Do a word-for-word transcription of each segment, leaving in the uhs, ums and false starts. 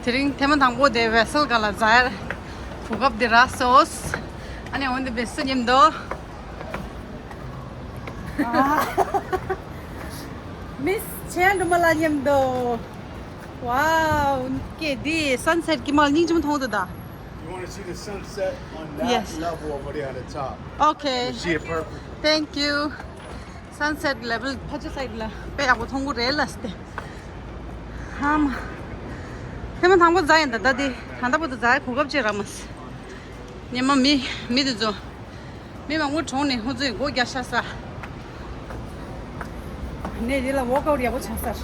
དེ་རིང་ཐེངས་མ་དང་པོ་དེ་ཝེ་སལ་སྒང་ལ་འཛུལ་ཡ་གོ་སྐབས་དེ་རག་སོང་། ཨ་ནི་འོན་ཏེ་བེ་སུ་མཉམ་དུ། མིས་ཆན་རུ་མ་ལ་མཉམ་དུ། ཝའོ། ཀེ་དེ་སན་སེཊ་ཀྱི་མ་སྙིང་རྗེ་མོ་མཐོང་འདུག་ད། You want to see the sunset on that Yes. Level over there at the top? Okay. You see it perfect. Thank you. Sunset level ཕ་ཆུ་སའིཌ་ལ་དཔེ་ཡག་པོ་མཐོང་གི་རེད་ལ་སྟེ། ཧམ། ཐེངས་མ་དང་པོ་འཛུལ་ཡིན་ད། ད་དེ་ད་ལྟ་བར་དུ་འཛུལ་ཡ་གོ་སྐབས་ཅིག་རག་མ་སོང་། ཉི་མ་མི་མི་དེ་ཚོ། མི་མང་པོ་གྲོངས་ནས་ཁོང་ཚོས་སྒོ་རྒྱག་ཤག་ས། ནས་དེ་ལ་ཝོག་ཨའུཊ་ཡག་པོ་ཆགས་ས།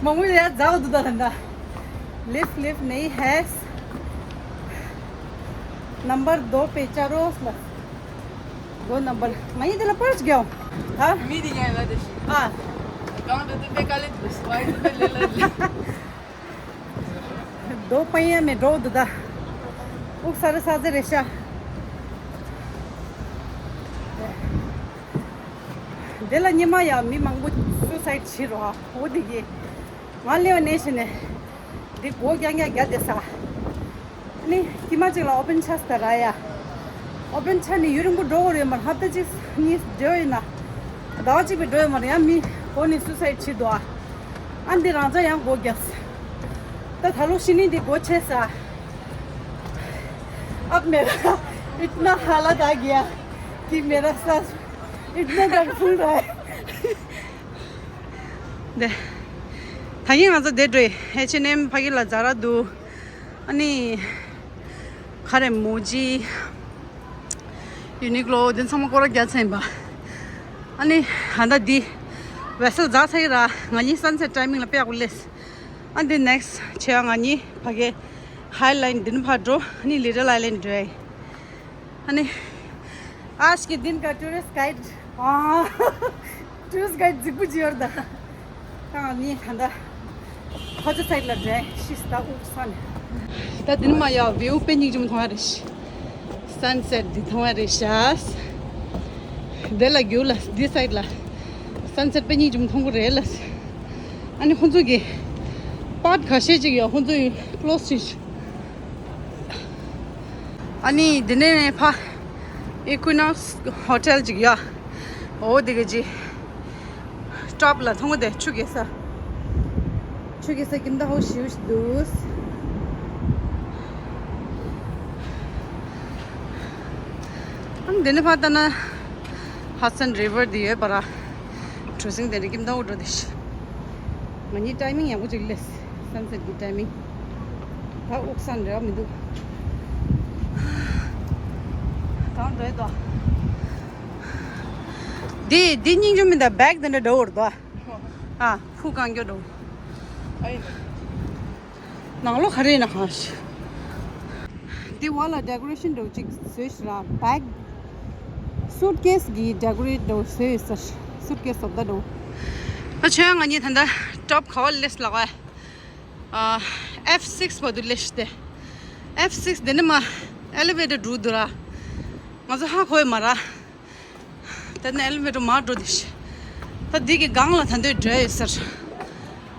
མང་པོ་ཡ་འཛུལ་འདུག་ད་ད་ད། Lift, lift नहीं है। नंबर दो पे चढ़ो। दो नंबर। मैं ये दिला पर्स गया हूँ। हाँ? हाँ। दो पहिया में दो दुदा। उक सारे साजे रेशा। དེ་ལ་ཉི་མ་ཡང་མི་མང་པོ་སུ་སའིཌ་བྱེད་རོགས་ཨ། འོ་དེ་གི། ང་ལེའོ་ནས་ཤི་ནས། འདི་སྒོ་རྐྱང་རྐྱང་རྒྱག་བསྡད་ས། ནི་ཁྱི་མ་གཅིག་ལ་ཨོ་པན་ཆགས་ས་ར་ཡ། ཨོ་པན་ཆགས་ནི་ཡུན་རིང་པོ་འགྲོ་གི་རེད་མ། ཧབ་ཏ་གཅིག་གཉིས་འགྲོ་ཡིན་ན། ཟླ་བ་གཅིག་པའི་འགྲོ་ཡོད་མ་རེད། ཡང་མི་སྒོ་ནས་སུ་སའིཌ་བྱེད་འདུག་ཨ། ཨ་འདི་རང་ཚ་ཡང་སྒོ་རྒྱབ་ས། ད་ད་ལོ་ཤི་ནི་འདི་སྒོ་ཕྱེ་ས། अब मेरा इतना हालत आ गया कि मेरा सास इतना दर्द फूल रहा है। ད་ཡིན་ང་ཚོ་དེ་འགྲོ་ཡི་ཨེཆ་ཨེན་ཨེམ་ཕ་གི་ལ་ཛ་ར་འདུག་ཨ་ནི། ག་རེ་མོ་ཇི། ཡུ་ནི་ཀློ་དེ་ཚང་མ་སྐོར་ར་རྒྱག་ཚར་ཡིན་པ། ཨ་ནི་ཧ་ད་འདི་ཝེ་སལ་འཛུལ་ཚར་ཡི་ར། ང་གཉིས་སན་སེཊ་ཊའི་མིང་ལ་དཔེ་ཡག་པོ་སླེབས། ཨ་འདི་ནེག་སི་ཊི་ཆེ་ང་གཉིས་ཕ་གི་ཧའི་ལན་འདི་ནས་ཕར་འགྲོ། ཨ་ནི་ལི་ཊལ་ཨའི་ལན་འགྲོ་ཡི། ཨ་ནི། आज के दिन का tourist guide ཨ། ཊུ་རི་སི་ཊི་གྷའིཌ་རྫིག་པོ་ཅིག་ཡོད་རེད་ད། ད་ངས་ད་ལྟ་ཕ་ཆུ་སའིཌ་ལ་འགྲོ་ཤི་སྟ་དབུགས་སངས་ནས། ད་འདི་ནས་མར་ཡ་བིའུ་དཔེ་སྙིང་རྗེ་མོ་མཐོང་ཡ་རེད་ཤག་སན་སེཊ་འདི་མཐོང་ཡ་རེད་ཤག་དེ་ལ་རྒྱུག་ལ་འདི་སའིཌ་ལ་སན་སེཊ་དཔེ་སྙིང་རྗེ་མོ་མཐོང་གི་རེད་ལ། ཨ་ནི་ཁོང་ཚོ་གི་པཱརཊ་ཁ་ཤས་ཅིག་ཡོད། ཁོང་ཚོ་ཡི་ཀློ་སི་བྱས། ཨ་ནི་འདི་ནས་ཕ་ཨི་ཀུའི་ནོག་སི་ཧོ་ཊེལ་ཅིག་ཡོད། འོ་དེ་ག་ཅི་ཊོབ་ལ་མཐོང་གི་དེ་ཆུ་རྐྱལ་ས། ཆུ་རྐྱལ་ས་ཁྱིམ་བདག་ཧོ་ཞིའུ་ཞིག་འདུག་ཨང་། འདི་ནས་ཕར་ལྟ་ན་ཧ་ཌི་སན་རི་ཝར་འདི་ཡོད་པ་ར། གྲུ་གཟིངས་དེ་འདྲ་ཁྱིམ་བདག་ཧོ་འགྲོ་དེ་ཤི། ང་གཉིས་ཊའི་མིང་ཡག་པོ་ཅིག་སླེབས། སན་སེཊ་གི་ཊའི་མིང་། ད་དབུགས་སངས་འདྲ་མི་འདུག་གང་འདྲ་དོ། འདི་འདི་སྙིང་རྗེ་མི་འདུག་བེག་དེ་འདྲ་འདྲ་བོ་རེད་དོ། ཨ་ཁུ་གང་འགྱོ་འགྲོ། ནང་ལོགས་ག་རེ་ཡིན་ན་གང་ཤེས། འདི་བ་ལ་ཌེ་ཀོ་རེ་ཤན་འདྲ་བོ་ཅིག་བཟོས་ཤག་ར། བེག་སུཊ་ཀེ་སི་གི་ཌེ་ཀོ་རེཊ་འདྲ་བོ་བཟོས་ཡོད་ས་རེད། སུཊ་ཀེ་སི་བཟོ་ལྟ་འདྲ་བོ། ད་ཁྱོད་ང་གཉིས་ད་ལྟ་ཊོབ་ག་བ་ལ་སླེབས་ལབ་ཀ་ཨ། ཨེཕ་སིགས་བར་དུ་སླེབས་ཤག་སྟེ། ཨེཕ་སིགས་དེ་ནས་མར་ཨེ་ལི་ཝེ་ཊར་འགྲོ་འདུག་ར། ང་ཚོ་ཧ་གོ་ཡི་མ་རེད། དེ་ནས་ཨེ་ལི་ཝེ་ཊར་མར་འགྲོ་དེ་ཤག་ད་འདི་གི་སྒང་ལ་ད་འདོད་འགྲོ་ཡོད་ས་རེད།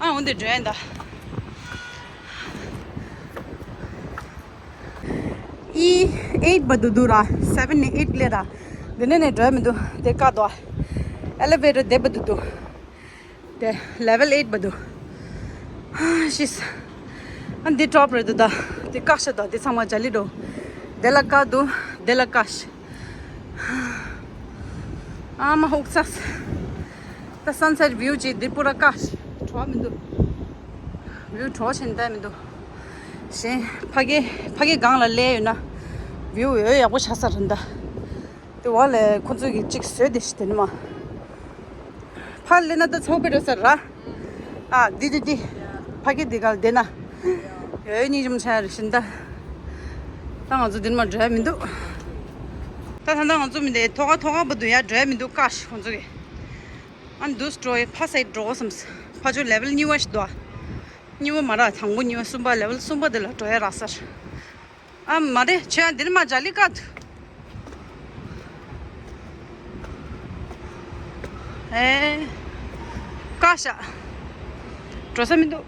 ཨ་འོ་འདི་འགྲོ་ཡིན་ད། ཨི་ཨེཊ་བར་དུ་འདུག་ར། སེ་ཝེན་ནས་ཨེཊ་སླེབས་ར། འདི་ནས་ནས་འགྲོ་ཡ་མི་འདུག་དེ་བཀག་འདུག་ཨེ་ལི་ཝེ་ཊར་དེ་བར་དུ་འདུག་དེ་ལེ་ཝལ་ཨེཊ་བར་དུ། ཧ་ཤི། ཨ་འདི་ཊོབ་རེད་འདུག་ད། འདི་བཀག་ཤག་ད། འདི་ཚང་མ་ལྗ་ལི་འགྲོ། དེ་ལ་བཀག་འདུག་དེ་ལ་བཀག་ཤག་ཨ་མ་ཧུག་ཚ། ད་སན་སེཊ་བིའུ་ཅིག་འདི་པུ་ར་བཀག་ཤག་བྲོ་བ་མི་འདུག་བིའུ་བྲོ་བ་ཞིག་བསྟན་མི་འདུག་གཞན་ཕ་གི་ཕ་གི་སྒང་ལ་སླེབས་ཡོད་ན་བིའུ་ཡོད་ཡག་པོ་ཆགས་ས་རེད་ད། དེ་བ་ལས་ཁོ་ཚོ་གི་གཅིག་བཟོས་དེ་ཤི་དེ་ནི་མ། ཕར་ལེན་ན་ད་ཚོགས་པའི་འགྲོ་ས་ར། ཨ་འདི་འདི་འདི། ཕ་གི་འདི་ག་ལ་བསྡད་ན། ཡོད་སྙིང་རྗེ་མོ་ཆགས་རེད་ཤི་ད། ད་ང་ཚོ་འདི་ནས་མར་འགྲོ་ཡ་མི་འདུག་ད་ད་ད་ང་ཚོ་མི་འདི་ཐོག་ཁ་ཐོག་ཁ་བར་དུ་ཡར་འགྲོ་ཡ་མི་འདུག་བཀག་ཤག་ཁོ་ཚོ་གི། ཨ་འདུག་སེ་འགྲོ་ཡི་ཕ་སའིཌ་འགྲོ་བསམས། ཕ་ཆུ་ལེ་ཝལ་གཉིས་པ་ཞིག་འདུག་ཨ། གཉིས་པ་མ་རེད། དང་པོ་གཉིས་པ་གསུམ་པ་ལེ་ཝལ་གསུམ་པ་དེ་ལ་འགྲོ་ཡ་རག་ས་རེད། ཨ་མ་རེད། ཁྱོད་ཡང་འདིར་མ་ལྗ་ལི་བཀག་འདུག་ཨེ། བཀག་ཤག་འགྲོ་ས་མི་འདུག་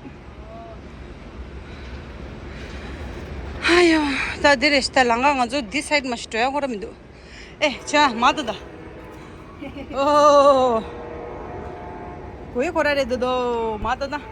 ཨ་ཡོ། ད་འདི་རེད། ད་ལམ་ཁ་ང་ཚོ་འདི་སའིད་མ་ཞིག་འགྲོ་ཡ་ཁོ་ར་མི་འདུག་ཨེ་བྱ་མ་ད་ད། ཨོ། གོ་ཡི་ཁོ་ར་རེད་འདུག་དོ་མ་ད་ད།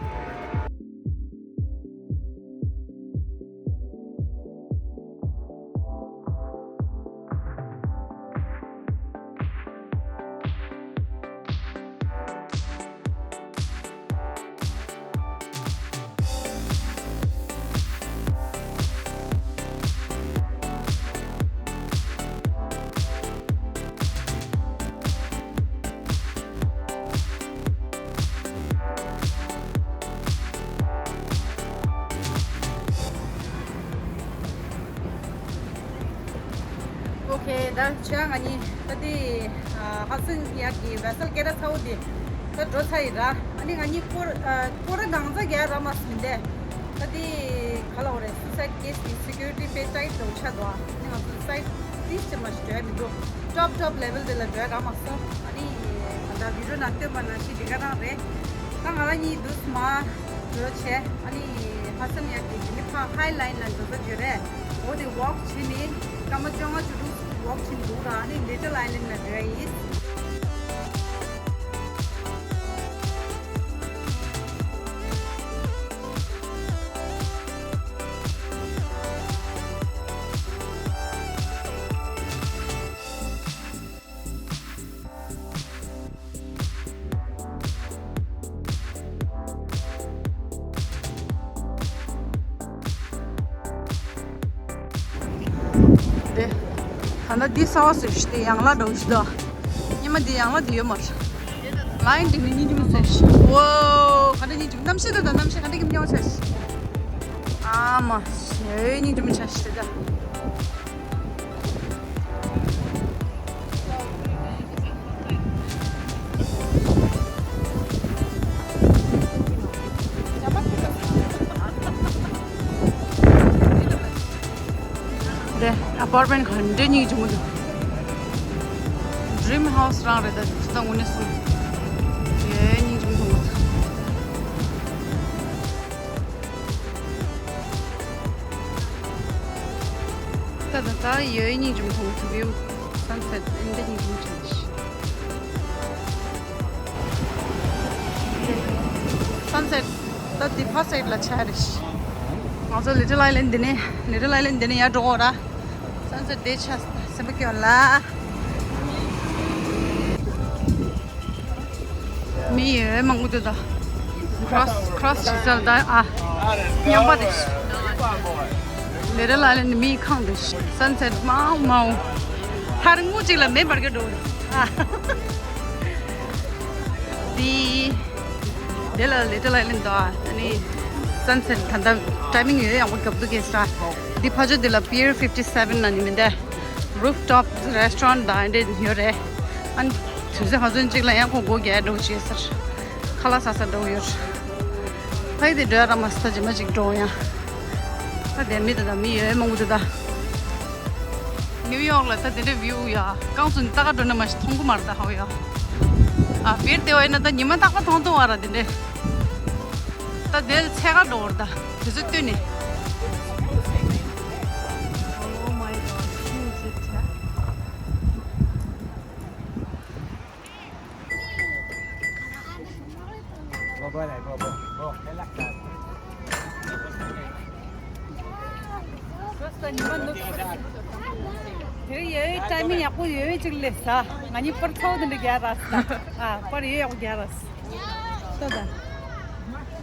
ཨོ་ཁེ། ད་ཆ་ང་གཉིས་ད་དེ་ཧ་སན་ཡག་གི་ཝེ་སལ་སྐད་གྲགས་ཚ་བོ་དེ་ད་འགྲོ་ཚར་ཡིན་ར། ཨ་ནི་ང་གཉིས་སྐོར་སྐོར་ར་གང་ཚ་རྒྱག་ར་མ་སོང་དེ། ད་དེ་ག་ལ་འོ་རེད། སུ་སའིད་ཀེ་སི་གི་སི་ཀུ་རི་ཊི་དཔེ་ཊའིཊ་འདྲ་བོ་ཆགས་འདུག་ཨ་ནི་ང་ཚོ་སའིད་ཏིས་ཅི་མ་ཞིག་འགྲོ་ཡ་མི་འདུག་ཊོབ་ཊོབ་ལེ་ཝལ་དེ་ལ་འགྲོ་ཡ་ར་མ་སོང་། ཨ་ནི་ད་ལྟ་བི་ཌི་ཡོ་ནང་སྟོན་པ་ནང་བཞིན་དེ་ག་རང་རེད། ད་ང་རང་གཉིས་འདུག་སེ་མར་འགྲོ་བྱས། ཨ་ནི་ཧ་སན་ཡག་གི་དེ་ནི་ཕར་ཧའི་ལའིན་ལ་འགྲོ་ས་བརྗོད་རེད། འོ་དེ་ཝོག་བྱས་ནས་སྐར་མ་བཅོ་ལྔ་བཅུ་དྲུག་ཝོག་བྱས་འདུག་ར། ཨ་ནི་ལི་ཊལ་ཨའི་ལན་ལ་འགྲོ་ཡ་ཡིན། དེ། ད་ལྟ་འདི་གསར་པ་བཟོས་ཤག་དེ་ཡང་ལ་འགྲོ་ཤག་དོ། སྔོན་མ་འདི་ཡང་ལ་འདི་ཡོད་མ་རེད། ལའིན་འདི་ནི་སྙིང་རྗེ་མོ་བཟོས་ཤག་ཝོ། ག་འདྲ་སྙིང་རྗེ་མོ། གནམ་གཤིས་ད་ད་གནམ་གཤིས་ག་འདྲ་སྐྱིད་པོ་ཆགས་ཤག་ཨ་མ། ཞེ་སྙིང་རྗེ་མོ་ཆགས་ཤག་དེ་ད། དེ་ཨ་པར་ཊི་མེན་ཊི་ག་འདྲ་སྙིང་རྗེ་མོ་འདུག་ཌི་རིམ་ཧའུ་སི་རང་རེད། ད་ཅི་ད་དངོས་གནས་སོང་། ཡེ་སྙིང་རྗེ་མོ་མཐོང་གི་འདུག་ད་ད་ད་ཡོད་སྙིང་རྗེ་མོ་མཐོང་གི་འདུག་ཝིའུ། སན་སེ་ཊི་ཨེ་འདྲ་སྙིང་རྗེ་མོ་ཆགས་ཤག་སན་སེ་ཊི་ད་འདི་ཕ་སའིཌ་ལ་ཆགས་རེད་ཤག་ང་ཚོ་ལི་ཊལ་ཨའི་ལན་འདི་ནས་ལི་ཊལ་ཨའི་ལན་འདི་ནས་ཡར་འགྲོ་དགོས་ར། སན་སེ་ཊི་དེ་ཆགས་སེམས་པ་སྐྱོ་ལ། མི་ཡོད་མང་པོ་འདུག་ད། ཁྲོ་སི་ཁྲོ་སི་ཞིག་ཟེར་ད་ཨ། རྙོག་པ་དེ། ལི་ཊལ་ཨའི་ལན་མི་ཁང་དེ། སན་སེ་ཊི་མང་མང་། ཐར་ངུ་གཅིག་ལ་མེ་འབར་གི་འགྲོ། ཨ། དེ། དེ་ལ་ལི་ཊལ་ཨའི་ལན་དང་ཨ་ནི་སན་སེ་ཊི་ད་ལྟ་ཊའི་མིང་ཡོད་ཡག་པོ་རྒྱབ་འདུག་གས་ས། འདི་ཕ་ཇོ་འདི་ལ་པི་ཡར་ཕིབ་ཊི་སེ་ཝན་ན་ནི་མི་འདའ། རུབ་ཊོབ་རེ་སི་ཊོ་རན་ཊི་དང་འདྲ་ཡོད་རེད། ཨ་ནི་དུས་ཚོད་ག་ཚོད་ཅིག་ལ་ཡང་ཁོ་སྒོ་རྒྱག་འགྲོ་བྱེད་ཟེར། ཁ་ལག་ཟ་ས་འགྲོ་ཡོད། ཕ་ཡི་དེ་འགྲོ་ཡ་ར་མ་སི་ད་ཇི་མ་ཅིག་འགྲོ་ཡ། ད་དེ་མི་ད་ད་མི་ཡོད་མང་པོ་འདུག་ད། ནིའུ་ཡོག་ལ་ད་དེ་འདྲའི་བིའུ་ཡ། རྐང་བཙུགས་ནས་ལྟ་ག་འགྲོ་ན་མ་གཞི་མཐོང་གི་མ་རེད་ད་ཧ་ཡ། ཨ་བིར་དེ་བ་ཡིན་ན་ད་ཉི་མ་རྟག་པར་མཐོང་མཐོང་བ་ར་དེ་འདྲའི། ད་དེ་ལ་འཚོལ་ག་འགྲོ་བར་ད་དུས་ཚོད་བཏོན་ནས། དེ་ཡོད་ཊའི་མིང་ཡག་པོ་ཡོད་ཅིག་ལས་ས། ང་གཉིས་པར་ཚོགས་དེ་འདྲ་རྒྱག་ར་ས། ཨ་པར་ཡོད་ཡག་པོ་རྒྱག་ར་ས། ད་ད།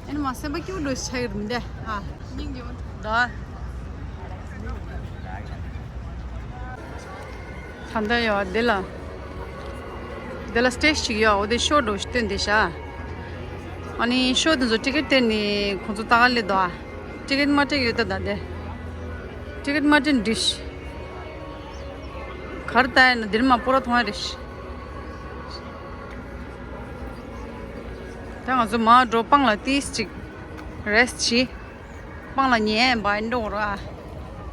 ཨེ་ནི་མ་སེམས་པ་སྐྱིད་པོ་འགྲོ་ཆགས་ཡོད་མི་འདུག་ཨ། སྙིང་རྗེ་མོ། ད། ད་ལྟ་ཡོད་འདི་ལ། འདི་ལ་སི་ཊེ་ཇི་ཅིག་ཡོད། འོ་དེ་ཤོ་འགྲོ་སྟོན་དེ་ཤ། ཨ་ནི་ཤོ་དེ་ཚོ་ཊི་ཀེ་ཊི་སྟེར་ནས་ཁོང་ཚོ་ལྟ་ག་སླེབས་འདུག་ཨ། ཊི་ཀེ་ཊི་མ་སྟེར་ཡོད་ད་ད་དེ། ཊི་ཀེ་ཊི་མ་སྟེར་འགྲིག་གར་ལྟ་ཡ་ན་འདིར་མ་པོ་ར་མཐོང་ཡ་རེད། ད་ང་ཚོ་མར་འགྲོ། སྤང་ལ་ཏིས་ཅིག་རེ་སི་ཊི་བྱེད། སྤང་ལ་ཉལ་བ་འགྲོ་ར།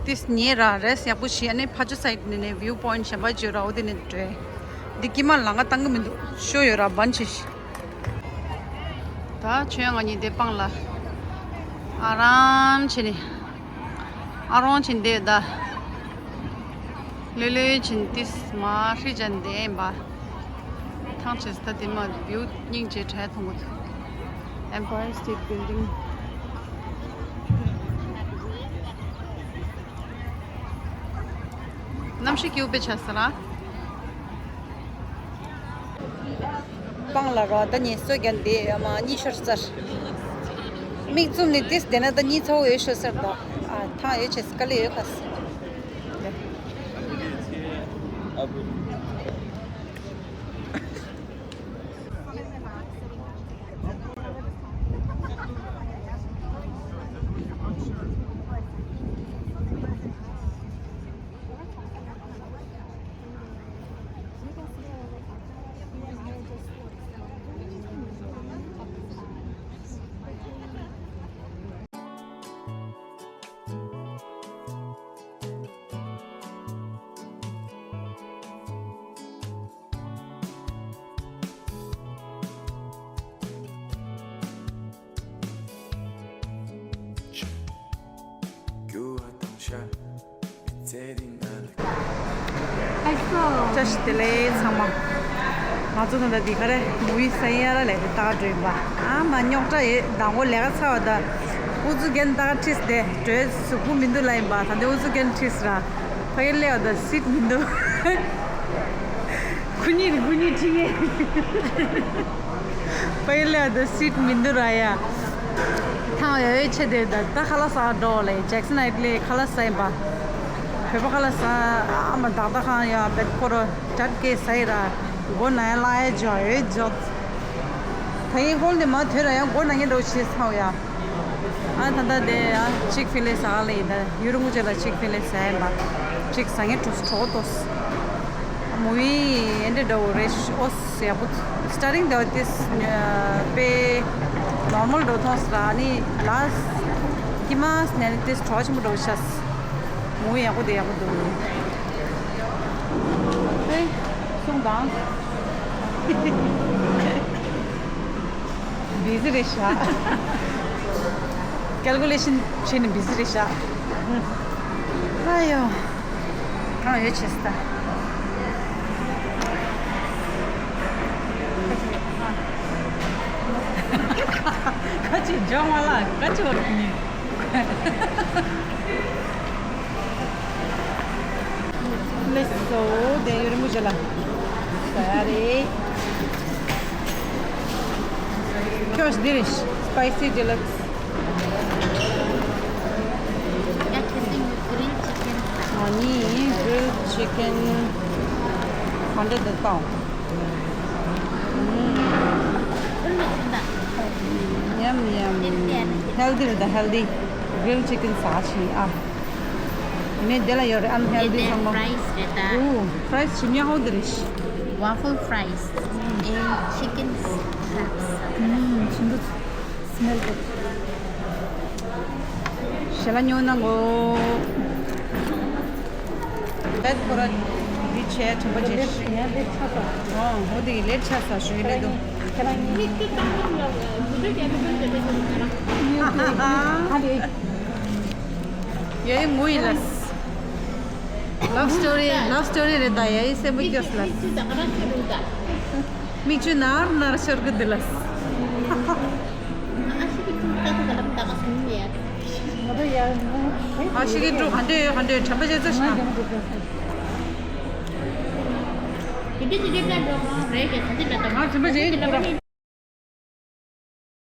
ཏིས་ཉལ་ར་རེ་སི་ཊི་ཡག་པོ་བྱེད། ཨ་ནི་ཕ་ཇོ་སའིཌ་ནས་ནས་བིའུ་པོ་ཡིན་ཊི་གཞན་པ་བརྗོད་ར། འོ་དེ་ནས་འགྲོ། འདི་དཀྱིལ་མ་ལམ་ཁ་བཏང་གི་མི་འདུག་ཤོ་ཡོད་ར་བན་ཆེ་ཤི། ད་ ད་ཁྱོད་ང་གཉིས་དེ་སྤང་ལ་ཨ་རམ་བྱས་ནས་ཨ་རོང་བྱས་འདེད་ད། ལོས་ལོས་བྱས་ཏིས་མ་ཧྲི་ཅན་དེ་ཡིན་པ། ཐང་ཆེས་ད་དེ་མ་བིའུ་སྙིང་རྗེ་དྲ་མཐོང་གི་འདུག Empire State Building། གནམ་གཤིས་སྐྱིད་པོ་དཔེ་ཆགས་སོང་ལ། སྤང་ལ་རོ་ད་ནི་སོ་རྒྱན་དེ་ཡོད་མ་གཉིད་ཤོར་ཚར། མིག་བཙུམ་ནས་དེ་བསྡད་ན་ད་གཉིད་ཚ་བོ་ཡོད་ཤོར་ཚར་འདུག་ཨ་ཐང་ཡོད་ཆེས་དཀའ་ལས་ཡོད་ཁ་སི། བཀྲ་ཤིས་བདེ་ལེགས་ཚང་མ། ང་ཚོ་ད་ལྟ་འདི་ག་རེ་མུ་བི་ས་ཡ་ར་ལས་དེ་ལྟ་ག་འགྲོ་ཡིན་པ། ཨ་མ་རྙོག་དྲ་ཡོད་མདང་དགོང་ལས་ཀ་ཚར་བ་ད། ཨུ་ཚུགས་རྒྱན་ལྟ་ག་ཁྲིས་ཏེ་འགྲོའི་གཟུགས་པོ་མི་འདུག་ལ་ཡིན་པ། ད་འདི་ཨུ་ཚུགས་རྒྱན་ཁྲིས་ར། ཕ་གི་སླེབས་པ་ད་སིད་མི་འདུག་ཁུ་ཉིད་ཁུ་ཉིད་ཁྲི་ངེ། ཕ་གི་སླེབས་པ་ད་སིད་མི་འདུག་ར་ཡ། ཐང་ཡོད་ཡོད་ཆེ་དེ་ད་ད་ཁ་ལག་ཟ་འགྲོ་ལེ། ཇེག་སན་ཨའི་ལེ་ཁ་ལག་ཟ་ཡིན་པ། བོད་པ་ཁ་ལག་ཟ་ཨ་མ་དག་ད་ཁང་ཡ་བེད་ཁོ་རོ་ཇད་ཀེ་ཟ་ཡི་ར། མགོ་ན་ཡ་ལ་ཡ་ཇོ་ཡོད་ཇོ། ད་ཡིན་ཧོལ་ནས་མ་ཐོན་ར་ཡང་མགོ་ན་ངེ་འགྲོ་ཆེ་ཚང་ཡ། ཨ་ད་ད་དེ་ཡ་ཅིག་ཕི་ལེ་ཟ་ག་ལེ་ཡིན་ད། ཡུ་རུ་ངུ་ཅེ་ལ་ཅིག་ཕི་ལེ་ཟ་ཡིན་པ། ཅིག་ཟ་ངེ་གྲོ་གྲོ་ཏོ། མུ་བི་ཨེན་ཌི་འདྲ་བོ་རེད་ཨོ་ཡག་པོ། སི་ཊར་ཊིང་དེ་བ་ཏིས་པེ་ནོར་མལ་འགྲོ་ཐོང་སི་ར་ནི་ལ་སི་ཧི་མ་སི་ནེ་ནི་ཏིས་གྲོགས་ཆེན་པོ་འགྲོ་ཤ་སི། མུ་བི་ཡག་པོ་དེ་ཡག་པོ་འདུག་ཨེ་སོང་དང་། བི་ཟི་རེད་ཤག་ཀལ་ཀུ་ལེ་ཤན་བྱས་ནས་བི་ཟི་རེད་ཤག་ཨ་ཡོ། གང་ཡོད་བྱས་སི་ད། ཁ་ཅིག་ཇོ་མ་ལ་ཁ་ཅིག་བར་གྱི། ལེགས་སོ། དེ་ཡུ་རུ་མུ་ཇ་ལ། ས་རེད། ཁྱོད་འདི་རེད། སི་པའི་སི་ཌི་ལགས་སི། ཨ་ནི་གྲིལ་ཅི་ཀན་ཧན་ཌེ་ཌི་ཏའོ། ཉམ་ཉམ། ཧེལ་དི་རེད་ད། ཧེལ་དི། གྲིལ་ཅི་ཀན་ཟ་ཆི་ཨ། ནས་དེ་ལ་ཡོད་རེད། ཨན་ཧེལ་དི་ཚང་མ། ཕ་རའི་སི་རེད་ད། ཨུ། ཕ་རའི་སི་ཆི་ཉག་ཧོ་དི་རེད། Waffle fries and chicken wraps. ཨུམ། ཆུ་འདུག Smell good. ཞལ་ལག་ཉོ་ན་གོ། ད་ཁོ་ར་འདི་བྱས་དྲན་པ་བྱས། ལེཊ་ཆགས་སོང་། ཨོ་འོ་དེ་ལེཊ་ཆགས་ས་ཞུ་ཡི་ལེ་འདུག་ཁྱེད་རང་གཉིས། ཡ་ཡི་མོ་ཡི་ལ། Love story, love story རེད་ད། ཡ་ཡི་སེམས་པ་སྐྱོ་སི་ལ། མིག་ཆུ་ནར་ནར་ཤོར་གི་འདི་ལ། ཨ་ཤི་གི་ཕྲུ་ག་འདྲ་ཡོད་ག་འདྲ་ཡོད་དྲན་པ་བྱེད་ཚར་ཤག་ང་དྲན་པ་བྱེད་ཀྱི་ཁོ་རང་།